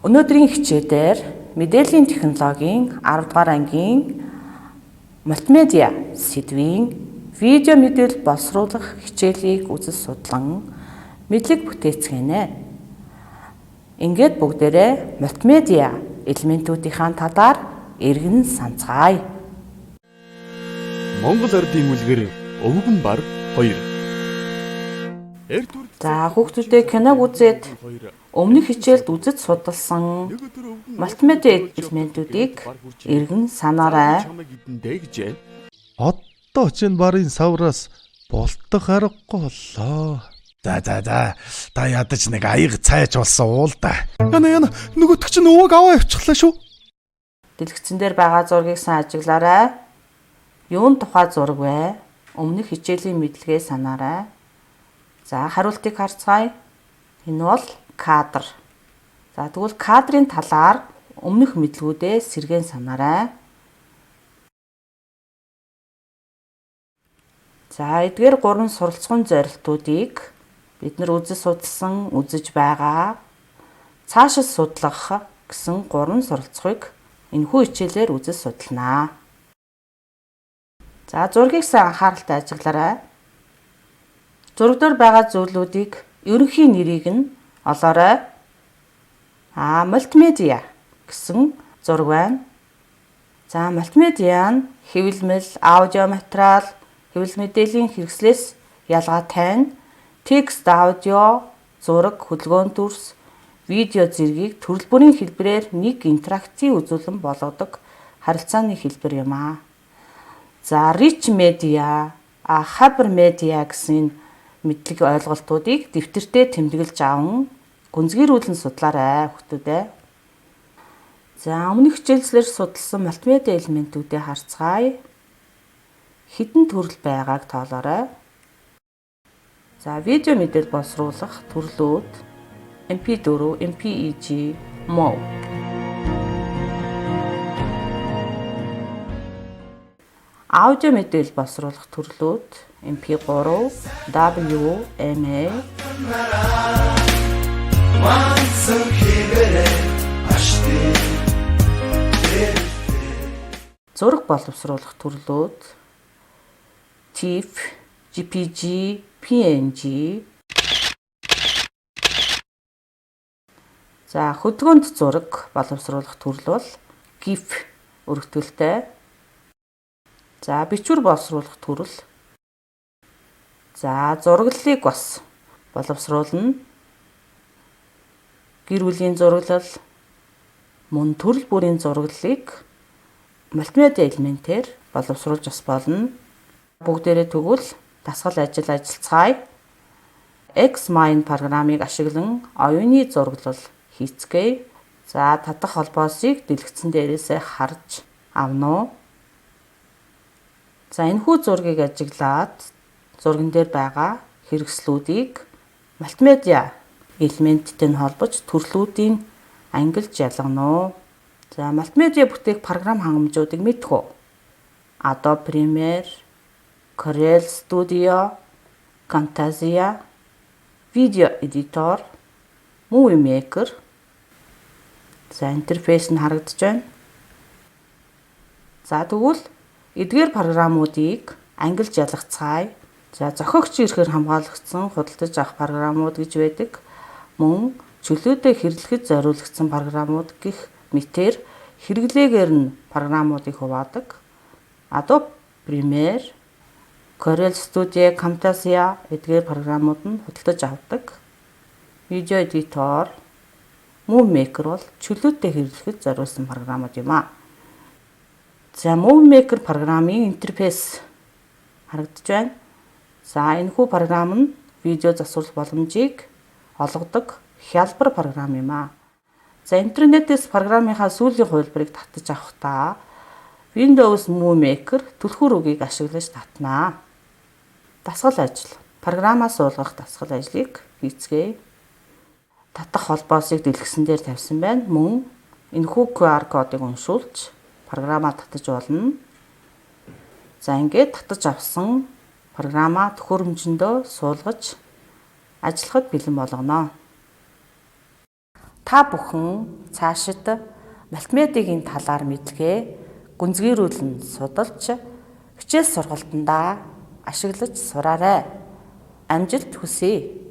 Өнөөдрийн хичээлээр мэдээллийн технологийн 10 дугаар ангийн мультимедиа сэдвийн видео мэдээлэл боловсруулах хичээлийг үзэл судлан мэдлэг бүтээцгээнэ. Ингээд бүгдээрээ мультимедиа элементүүдийнхаа талаар эргэн санацгаая. Монгол ардын үлгэр өвгөн бар 2. За, хүүхдүүдээ киног үзээд өмнөх хичээлд үзэж судалсан мультимедиа элементүүдийг эргэн санаарай. Гэжээ. Одоо ч энэ барын савраас болтох аргагүй боллоо. За за за. Та ядаж нэг аяг цайж болсон уул да. Яна яна, нөгөөтг чинь өвөг аваа явчихлаа шүү. Дэлгэцэн дээр байгаа зургийг сайн ажиглаарай. Юун тухай зураг вэ? Өмнөх хичээлийн мэдлэгээ санаарай. За, хариултыг харцгаая. Энэ бол кадр. За, тэгвэл кадрын талаар өмнөх мэдлгүүдээ сэргээн санаарай. За, эдгээр гурван суралцахын зорилтуудыг бид нар үзэж судалсан, үзэж байгаа, цаашид судлах гэсэн гурван суралцахыг энэхүү хичээлээр үзэж судалнаа. За, зургийг сайн анхааралтай ажиглаарай. Зураг дээр байгаа зүйлүүдийг ерөнхий нэрийг нь олоорой. Мультимедиа гэсэн зураг байна. За, мультимедиа нь хэвлэмэл, аудио материал, хэвлэл мэдээллийн хэрэгслээс ялгаатай нь текст, аудио, зураг, хөдөлгөөн дүрс, видео зэргийг төрөл бүрийн хэлбэрээр нэг интерактив үзүүлэн болгодог харилцааны хэлбэр юм аа. За, rich media, hypermedia гэсэн мэдлэг ойлголтуудыг дэвтэртээ тэмдэглэж аван гүнзгийрүүлэн судлаарай, хүүхдүүдээ. За, өмнөх хичээлээр судалсан мультимедиа элементүүдээ харцгаая. Хэдэн төрөл байгааг тоолоорой. За, видео мэдээлэл боловсруулах төрлүүд MP4, MPEG, MOV. Аудио мэдээлэл боловсруулах төрлүүд MP3, WMA, зураг боловсруулах төрлүүд TIFF, JPG, PNG. За, хөдөлгөөнт зураг боловсруулах төрөл бол GIF өргөтгөлтэй. За, бичвэр боловсруулах төрөл. За, зураглалыг бас боловсруулна. Гэр бүлийн зураглал, мөн төрөл бүрийн зураглалыг мультимедиа элементээр боловсруулж бас болно. Бүгдээрээ тэгвэл дасгал ажил ажиллацгаая. Xmind программыг ашиглан оюуны зураглал хийцгээе. За, татах холбоосыг дэлгэцэн дээрээсээ харж авна уу? За, энэхүү зургийг ажиглаад зурган дээр байгаа хэрэгслүүдийг мультимедиа элементтэй нь холбож төрлүүдийн ангилж ялгана уу? За, мультимедиа бүтээх програм хангамжуудыг мэдэх үү? Adobe Premiere, Corel Studio, Camtasia, Video Editor, Movie Maker. За, интерфейс нь харагдаж байна. За, тэгвэл эдгээр программуудыг ангилж ялгацгаая. За, зохиогч ирэхээр хамгаалагдсан худалдаж авах программууд гэж байдаг. Мөн чөлөөтэй хэрэглэхэд зориулагдсан программууд гэх мэтээр хэрэглээгээр нь программуудыг хуваадаг. Adobe Premiere, Corel Studio, Camtasia эдгээр программууд нь худалдаж авдаг. Video Editor, Movie Maker бол чөлөөтэй хэрэглэхэд зориулсан программууд юм аа. За, Movie Maker программын интерфейс харагдаж байна. За, энэхүү програм нь видео засварлах боломжийг олгодог хялбар програм юм аа. За, интернетээс програмынхаа сүүлийн хувилбарыг татаж авахдаа Windows Movie Maker түлхүүр үгийг ашиглаж татнаа. Дасгал ажил. Програмаа суулгах дасгал ажлыг хийцгээе. Татах холбоосыг дэлгэцэн дээр тавьсан байна. Мөн энэхүү QR кодыг уншуулж програмаа татаж болно. За, ингээд татаж авсан програмаа төхөөрөмжөндөө суулгаж ажиллахад бэлэн болгоно. Та бүхэн цаашид мультимедиагийн талаар мэдлэгээ гүнзгийрүүлэн судалж хичээл сургалтандаа ашиглаж сураарай. Амжилт хүсье.